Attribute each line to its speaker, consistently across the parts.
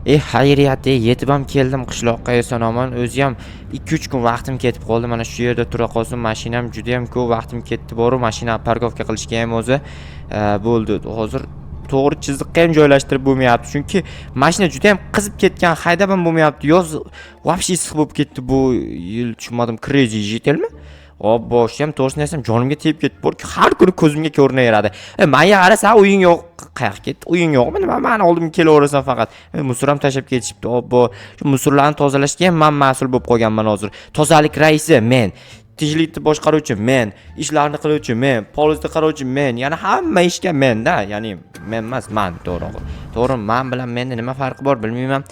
Speaker 1: Xayriyat, yetib ham keldim qishloqqa eson omon. O'zi ham 2-3 kun vaqtim ketib qoldi. Mana shu yerda tura qolsin mashinam, juda ham ko'p vaqtim ketdi boru mashina парковка qilishga ham o'zi bo'ldi. Hozir to'g'ri chiziqqa ham joylashtirib bo'lmayapti, chunki mashina juda ham qizib ketgan, haydab ham bo'lmayapti. Yoz вообще issiq bo'lib ketdi bu yil, tushunmadim. Crazy житель mi? Obbo, shu ham, to'g'risini aytsam, jonimga tegib ketdi. Borki, har kuni ko'zimga ko'rinaveradi. Manga qarasa, uying yo'q, qayoqqa ketdi? Uying yo'qmi nima? Mani oldimga kelaverasan faqat. Мусор ham tashlab ketishibdi. Obbo, shu мусор larni tozalashga ham man mas'ul bo'lib qolganman hozir. Tozalik raisi men. Tinchlikni boshqaruvchi men, ishlarni qiluvchi men, polizda qarovchi men, ya'ni hamma ishga men-da, ya'ni men emas, man to'g'ri. To'g'ri, man bilan meni nima farqi bor bilmayman.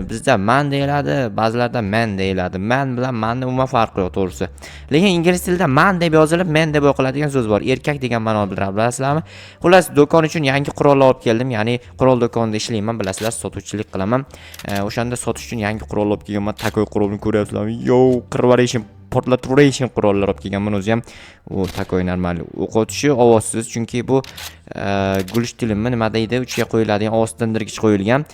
Speaker 1: Bizda man deyiladi, ba'zilarda men deyiladi. Man bilan manni umuman farqi yo'q to'g'risi. Lekin ingliz tilida man deb yozilib, men deb o'qiladigan so'z bor. Erkak degan ma'no bildiradi, bilasizlarmi? Xullas, do'kon uchun yangi qurollar olib keldim. Ya'ni qurol do'konida ishlayman, bilasizlar, sotuvchilik qilaman. O'shanda sotish uchun yangi qurol olib kelganman. Такой qurolni ko'ryapsizlarmi? Yo, qirvarishim portlaturishim qurollar olib kelganman o'zi ham. U такой normal o'q otishi ovozsiz, chunki bu глушитель mi nima deydi, uchiga qo'yiladigan ovoz tindirgich qo'yilgan.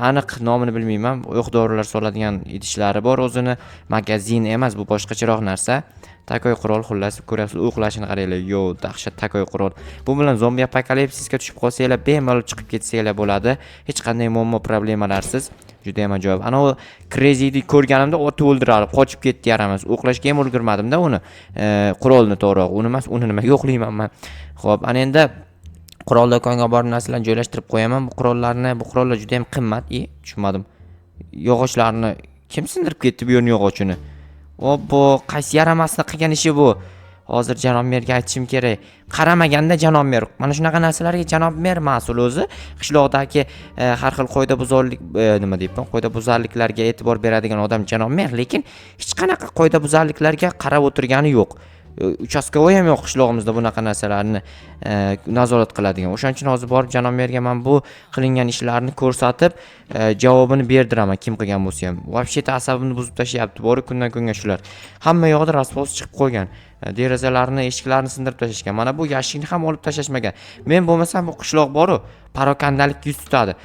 Speaker 1: Aniq nomini bilmayman. O'q dorilar soladigan idishlari bor o'zini. Magazin emas, bu boshqacharoq narsa. Такой qurol, xullas, ko'ryapsiz, o'qlashini qaranglar. Yo, dahshat такой qurol. Bu bilan zombi apokalipsisga tushib qolsanglar, bemalol chiqib ketsanglar bo'ladi. Hech qanday muammo, problemalarsiz. Juda ham ajoyib. Ana u Crazyni ko'rganimda otib o'ldirardim. Qochib ketdi yaramas. O'qlashga ham ulgurmadim-da uni. Qurolni to'g'rirog'i. Uni emas, uni nimaga o'qlayman man. Xo'p, ana endi qurol do'konga borib narsalarni joylashtirib qo'yaman. Bu qurollarni, bu qurollar juda ham qimmat. Tushunmadim. Yog'ochlarni kim sindirib ketdi bu yerni yog'ochini? Obbo, qaysi yaramasni qilgan ishi bu? Hozir janob merga aytishim kerak. Qaramaganda janob mer, mana shunaqa narsalarga janob mer mas'ul o'zi. Qishloqdagi har xil qoidabuzarlik, nima deyapman, qoidabuzarliklarga e'tibor beradigan odam janob mer, lekin hech qanaqa qoidabuzarliklarga qarab o'tirgani yo'q. Участковой ham yo'q qishlog'imizda bunaqa narsalarni nazorat qiladigan. O'shaning uchun hozir borib janob merga man bu qilingan ishlarni ko'rsatib, javobini berdiraman kim qilgan bo'lsa ham. Вообще-то asabimni buzib tashlayapti boru kundan kunga shular. Hamma yoqda разнос chiqib qo'ygan. Derazalarni, eshiklarni sindirib tashlashgan. Mana bu yashikni ham olib tashlashmagan. Men bo'lmasam bu qishloq boru parokandalikka yuz tutadi.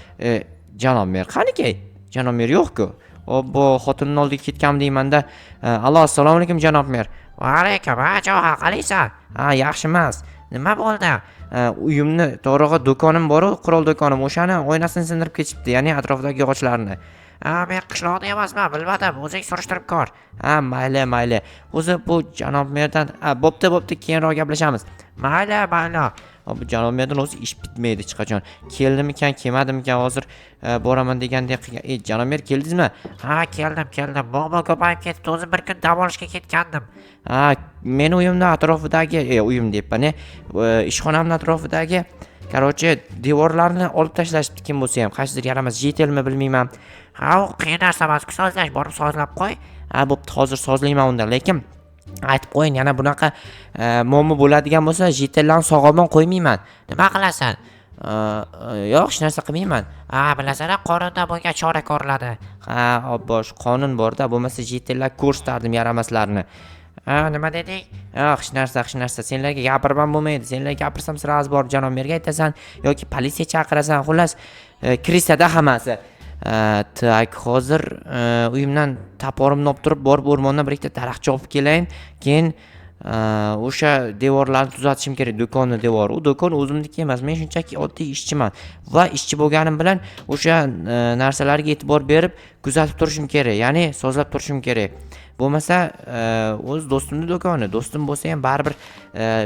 Speaker 1: Janob mer qaniki? Janob mer yo'q-ku. Obbo, xotinni oldiga ketganmi deymanda. Allo, assalomu alaykum, janob mer.
Speaker 2: Va alaykum, ha, jo'xa, qalaysan?
Speaker 1: Ha, yaxshi emas.
Speaker 2: Nima bo'ldi?
Speaker 1: Uyimni to'g'rig'i do'konim bor-u, qurol do'konim. O'shani oynasini sindirib ketishibdi, ya'ni atrofidagi yog'ochlarni.
Speaker 2: Ha, men qishloqda emasman, bilmadim, o'zing surishtirib ko'r.
Speaker 1: Ha, mayli, mayli. O'zi bu janob merdan, ha, bo'pti, bo'pti, keyinroq gaplashamiz.
Speaker 2: Mayli, mayli.
Speaker 1: Bu janob merdan o'zi ish bitmaydi hech qachon. Keldimikan, kelmadimikan, hozir boraman degandek qilgan. Janob mer, keldingizmi?
Speaker 2: Ha, keldim, keldim. Muammo ko'payib ketdi, o'zim bir kun dam olishga ketgandim.
Speaker 1: Ha, meni uyimni atrofidagi, uyim deyapman, ishxonamni atrofidagi, короче, devorlarni olib tashlashibdi kim bo'lsa ham. Qaysidir yaramas житель mi bilmayman.
Speaker 2: Ha, u qiyin narsa emas-ku sozlash, borib sozlab qo'y.
Speaker 1: Ha, bo'pti, hozir sozlayman unda, lekin aytib qo'ying, yana bunaqa muammo bo'ladigan bo'lsa, житель larni sog'omon qo'ymayman.
Speaker 2: Nima qilasan?
Speaker 1: Yo'q, hech narsa qilmayman.
Speaker 2: Ha, bilasan-a, qonunda bunga chora ko'riladi.
Speaker 1: Ha, obbo, shu qonun bor-da, bo'lmasa житель lar ko'rsatardim yaramaslarni.
Speaker 2: Ha, nima deding?
Speaker 1: Yo'q, hech narsa, hech narsa. Senlarga gapirib ham bo'lmaydi. Senlarga gapirsam, сразу borib janob merga aytasan yoki politsiya chaqirasan. Xullas, крыса da hammasi. Так, hozir uyimdan топор imni olib turib, borib o'rmondan bir ikkita daraxt chopib kelayin. Keyin o'sha devorlarni tuzatishim kerak, do'konni devori. U do'kon o'zimniki emas, men shunchaki oddiy ishchiman va ishchi bo'lganim bilan o'sha narsalarga e'tibor berib, kuzatib turishim kerak, ya'ni sozlab turishim kerak. Bo'lmasa, o'z do'stimni do'koni, do'stim bo'lsa ham baribir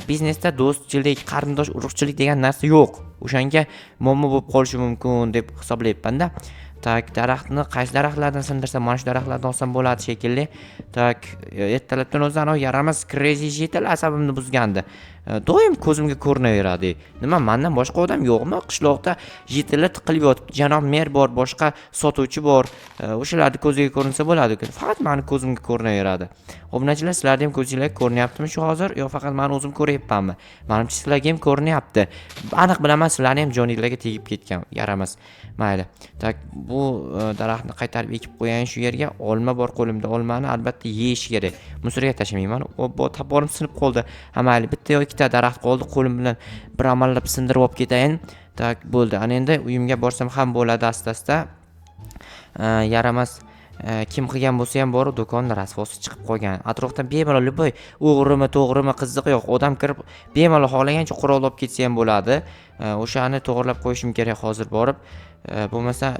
Speaker 1: biznesda do'stchilik, qarindosh urug'chilik degan narsa yo'q. O'shanga muammo bo'lib qolishi mumkin deb hisoblayapman-da. Так, daraxtni qaysi daraxtlardan sindirsam, mana shu daraxtlardan olsam bo'ladi shekilli. Так, ertalabdan o'zi anavi yaramas crazy житель asabimni buzgandi. Doim ko'zimga ko'rinaveradi. Nima, mandan boshqa odam yo'qmi? Qishloqda житель lar tiqilib yotibdi. Janob mer bor, boshqa sotuvchi bor. O'shalarni ko'ziga ko'rinsa bo'ladi. Faqat mani ko'zimga ko'rinaveradi. Obunachilar, sizlarni ham ko'zinglarga ko'rinyaptimi shu hozir yo faqat men o'zim ko'ryapmanmi? Menimcha, sizlarga ham ko'rinyapti. Aniq bilaman, sizlarni ham joninglarga tegib ketgan yaramas. Mayli. Так, bu daraxtni qaytarib ekib qo'yayin shu yerga. Olma bor qo'limda, olmani albatta yeyish kerak. Мусор ga tashlamayman. Obbo, топор im sinib qoldi. Ha, mayli, bitta yo ikkita daraxt qoldi, qo'lim bilan bir amallab sindirib olib ketayin. Так, bo'ldi. Ana endi uyimga borsam ham bo'ladi asta-asta. Yaramas kim qilgan bo'lsa ham borib do'konni rasvosi chiqib qolgan. Atrofdan bemalol любой o'g'rimi, to'g'rimi, qizig'i yo'q. Odam kirib bemalol xohlagancha qurol olib ketsa ham bo'ladi. O'shani to'g'irlab qo'yishim kerak hozir borib. Bo'lmasa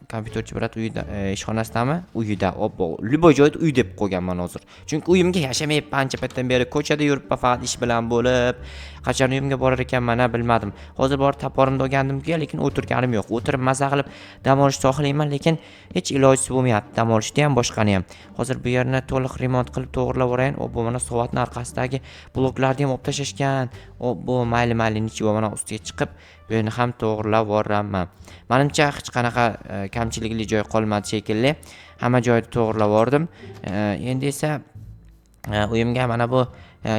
Speaker 1: kompyuterchi брат uyida, ishxonasidami? Uyida. Obbo, любой joyda uy deb qo'yganman hozir. Chunki uyimga yashamayapman ancha paytdan beri. Ko'chada yuribman faqat ish bilan bo'lib. Qachon uyimga borar ekanman, a, bilmadim. Hozir borib toporimni olgandim-ku, lekin o'tirganim yo'q. O'tirib maza qilib dam olishni xohlayman, lekin hech ilojisi bo'lmayapti. Dam olishni ham, boshqani ham. Hozir bu yerni to'liq remont qilib to'g'irlab yuborayin. Obbo, mana soatni orqasidagi bloklarni ham olib tashlashgan. Obbo, mayli, mayli, ничего, mana ustiga chiqib bu yerni ham to'g'irlab yuboraman. Manimcha hech qanaqa kamchilikli joy qolmadi shekilli. Hamma joyni to'g'irlab yubordim. Endi esa uyimga mana bu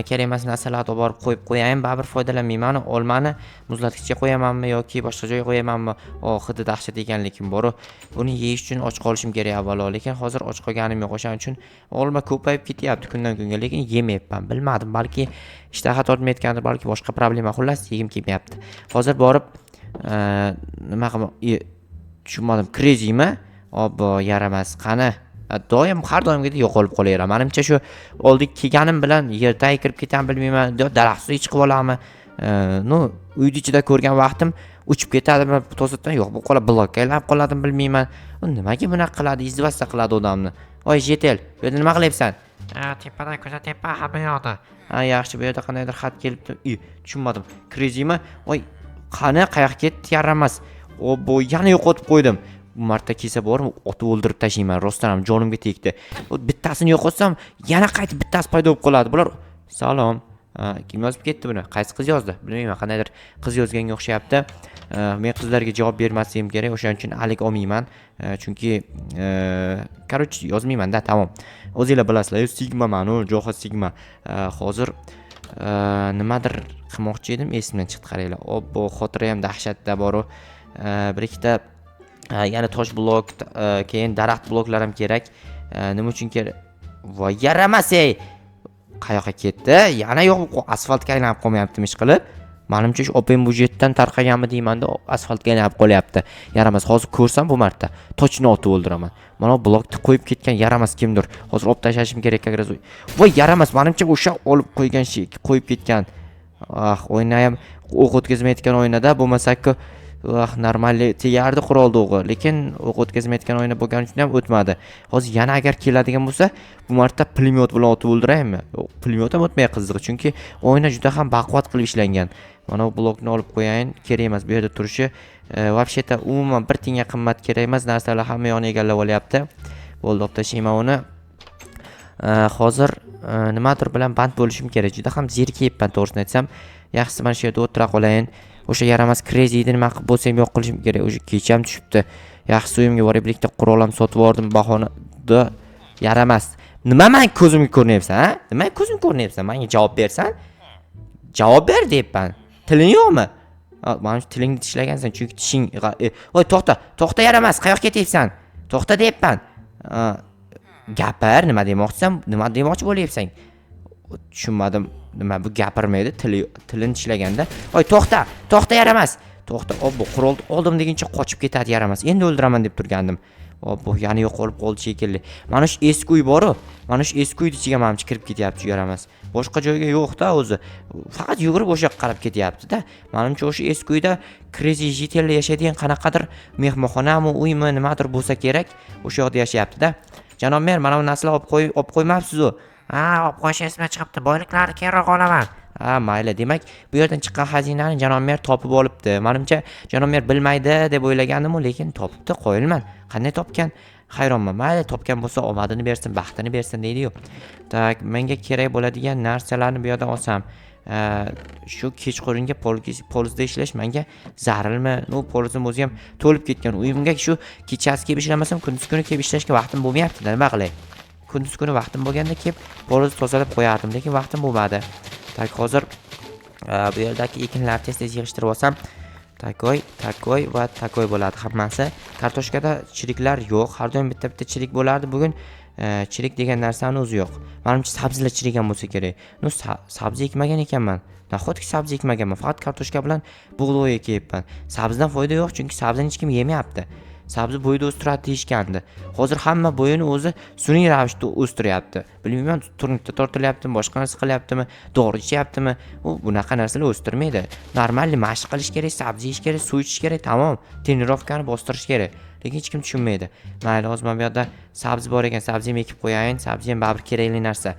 Speaker 1: kerak emas narsalarni olib borib qo'yib qo'yayin. Baribir foydalanmayman. Olmani muzlatgichga qo'yamanmi yoki boshqa joyga qo'yamanmi? O, hidi dahshat ekan lekin boru. Buni yeyish uchun och qolishim kerak avvalo, lekin hozir och qolganim yo'q. O'shaning uchun olma ko'payib ketyapti kundan kunga, lekin yemayapman. Bilmadim, balki ishtaha tortmayotgandir, balki boshqa problema. Xullas, yegim kelmayapti. Hozir borib nima qilma, tushunmadim. Crazymi? Obbo, yaramas. Qani? Doim, har doimgidek yo'qolib qolaveraman. Manimcha shu oldiga kelganim bilan yer tagiga kirib ketaman, bilmayman, yo daraxt ustiga chiqib oladimi? Ну, uyni ichida ko'rgan vaqtim uchib ketadimi, to'satdan yo'q bo'lib qoladi, blokka aylanib qoladimi, bilmayman. U nimaga bunaqa qiladi, издеваться qiladi odamni. Oy, житель, bu yerda nima qilyapsan?
Speaker 2: Ha, tepadan kuzatyapman hamma yoqni.
Speaker 1: Ha, yaxshi, bu yerda qandaydir xat kelibdi. I, tushunmadim. Crazymi? Voy, qani, qayoqqa ketdi yaramas? Obbo, yana yo'qotib qo'ydim. Bu marta kelsa bormi, otib o'ldirib tashlayman. Rostdan ham jonimga tegdi. Bittasini yo'qotsam, yana qaytib bittasi paydo bo'lib qoladi. Bular salom. Kim yozib ketdi buni? Qaysi qiz yozdi? Bilmayman, qandaydir qiz yozganga o'xshayapti. Men qizlarga javob bermasligim kerak, o'shaning uchun alik olmayman. Chunki короче, yozmayman-da, tamom. O'zinglar bilasizlar, Sigma man, u Joha Sigma. Hozir nimadir qilmoqchi edim, esimdan chiqdi, qaranglar. Obbo, xotira ham dahshatda boru. Bir ikkita yana tosh blok, keyin daraxt bloklar ham kerak. Nima uchun kerak? Voy, yaramas ey! Qayoqqa ketdi? Yana yo'q, asfaltga aylanib qolmayaptimi ish qilib? Manimcha shu open budjetdan tarqaganmi deymanda, asfaltga aylanib qolyapti. Yaramas, hozir ko'rsam bu marta точно otib o'ldiraman. Mana bu blokni qo'yib ketgan yaramas kimdir. Hozir olib tashlashim kerak как раз. Voy, yaramas, manimcha o'sha olib qo'ygan qo'yib ketgan. Ah, oyna ham o'q o'tkazmayotgan oynada bo'lmasa-ku, ah, нормальный tegardi qurolni o'g'i, lekin o'q o'tkazmayotgan oyna bo'lgani uchun ham o'tmadi. Hozir yana agar keladigan bo'lsa, bu marta pulemyot bilan otib o'ldiraymi? Yo'q, pulemyot ham o'tmay qizig'i, chunki oyna juda ham baquvvat qilib ishlangan. Mana bu blokni olib qo'yayin, kerak emas bu yerda turishi. Вообще-то umuman bir tiyinga qimmat kerak emas narsalar hamma yoqni egallab olyapti. Bo'ldi, olib tashlayman uni. Hozir nimadir bilan band bo'lishim kerak. Juda ham zerikyapman, to'g'risini aytsam. Yaxshisi mana shu yerda o'tira qolayin. O'sha yaramas Crazyni nima qilib bo'lsa ham yo'q qilishim kerak. O'sha kecham tushibdi. Yaxshisi uyimga borib bir ikkita qurol ham sotib yubordim bahonada. Yaramas. Nima man ko'zimga ko'rinyapsan, ha? Nima ko'zimga ko'rinyapsan? Menga javob bersan? Javob ber deyapman. Tiling yo'qmi? Mana shu tilingni tishlagansan, chunki tishing voy, to'xta, to'xta yaramas, qayoqqa ketyapsan? To'xta deyapman. Gapir, nima demoqchisan? Nima demoqchi bo'lyapsan? Tushunmadim. Nima bu gapirmaydi, tili tilini tishlaganda. Voy, to'xta, to'xta yaramas. To'xta, obbo, qurolni oldim deguncha qochib ketadi yaramas. Endi o'ldiraman deb turgandim. Obbo, yana yo'qolib qoldi shekilli. Mana shu eski uy bor-u, mana shu eski uyni ichiga manimcha kirib ketyapti shu yaramas. Boshqa joyga yo'q-da o'zi. Faqat yugurib o'sha yoqqa qarab ketyapti-da. Manimcha o'sha eski uyda Crazy житель yashaydigan qanaqadir mehmonxonami, uymi, nimadir bo'lsa kerak. O'sha yoqda yashayapti-da. Janob mer, mana bu narsalar olib qo'y, olib qo'ymabsiz-u.
Speaker 2: Ha, olib qo'yish esimdan chiqibdi. Boyliklarni keyinroq olaman.
Speaker 1: Ha, mayli. Demak, bu yerdan chiqqan xazinani janob mer topib olibdi. Manimcha, janob mer bilmaydi deb o'ylagandim-u, lekin topibdi, qoyilman. Qanday topgan? Hayronman. Mayli, topgan bo'lsa omadini bersin, baxtini bersin deydi-yu. Так, menga kerak bo'ladigan narsalarni bu yerdan olsam, shu kechqurungi polizda ishlash menga zarurmi? Ну, polizim o'zi ham to'lib ketgan. Uyimga shu kechasi kelib ishlamasam, kunduz kuni kelib ishlashga vaqtim bo'lmayapti-da, nima qilay? Kunduz kuni vaqtim bo'lganda kelib poliz tozalab qo'yardim, lekin vaqtim bo'lmadi. Так, hozir bu yerdagi ekinlarni tez-tez yig'ishtirib olsam, такой, такой va такой bo'ladi hammasi. Kartoshkada chiriklar yo'q. Har doim bitta-bitta chirik bo'lardi. Bugun chirik degan narsani o'zi yo'q. Manimcha sabzilar chirigan bo'lsa kerak. Ну, sabzi ekmagan ekanman. Nahotki sabzi ekmaganman? Faqat kartoshka bilan bug'doy ekyapman. Sabzidan foyda yo'q, chunki sabzini hech kim yemayapti. Sabzi bo'yida o'stiradi deyishgandi. Hozir hamma bo'yini o'zi sun'iy ravishda o'stiryapti. Bilmayman, turnikda tortilyaptimi, boshqa narsa qilyaptimi, dori ichyaptimi. U bunaqa narsalar o'stirmaydi. Нормальный mashq qilish kerak, sabzi yeyish kerak, suv ichish kerak, tamom. Тренировка ni bostirish kerak. Lekin hech kim tushunmaydi. Mayli, hozir mana bu yoqda sabzi bor ekan, sabzi ham ekib qo'yayin. Sabzi ham baribir kerakli narsa.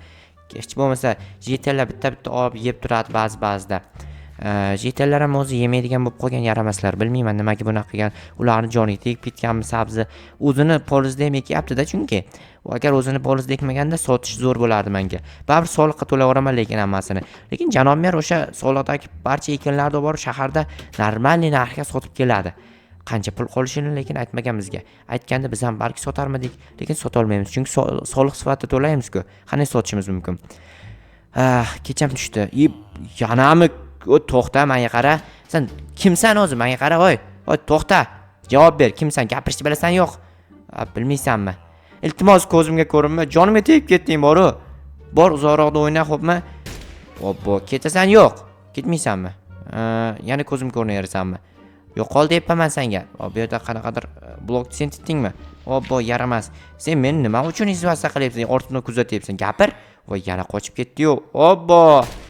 Speaker 1: Hech bo'lmasa житель lar bitta-bitta olib yeb turadi ba'zi-ba'zida. Житель lar ham o'zi yemaydigan bo'lib qolgan yaramaslar. Bilmayman, nimaga bunaqa qilgan. Ularni joniga tegib ketganmi sabzi. O'zini поле sida ham ekyapti-da chunki. U agar o'zini поле sida ekmaganda, sotish zo'r bo'lardi menga. Baribir soliqqa to'layveraman lekin hammasini. Lekin janob mer o'sha soliqdagi barcha ekinlarni olib borib shaharda нормальный narxga sotib keladi. Qancha pul qolishini lekin aytmagan bizga. Aytganda biz ham balki sotarmidik, lekin sotolmaymiz. Chunki soliq sifatida to'laymiz-ku. Qanday sotishimiz mumkin? Ah, kecham tushdi. Yeb, yanami? O, to'xta, menga qara. Sen kimsan o'zi? Menga qara, voy. Voy, to'xta. Javob ber. Kimsan? Gapirishni bilasan yo'q? A, bilmaysanmi? Iltimos, ko'zimga ko'rinma. Jonimga tegib ketding boru. Bor, uzoqroqda o'yna, xo'pmi? Obbo, ketasan yo'q? Ketmaysanmi? Yana ko'zim ko'rinaverasanmi? Yo'qol deyapman man senga. Bu yerda qanaqadir blok sen titdingmi? Obbo, yaramas. Sen meni nima uchun издеваться qilyapsan? Ortimdan kuzatyapsan. Gapir. Voy, yana qochib ketdi-yu. Obbo.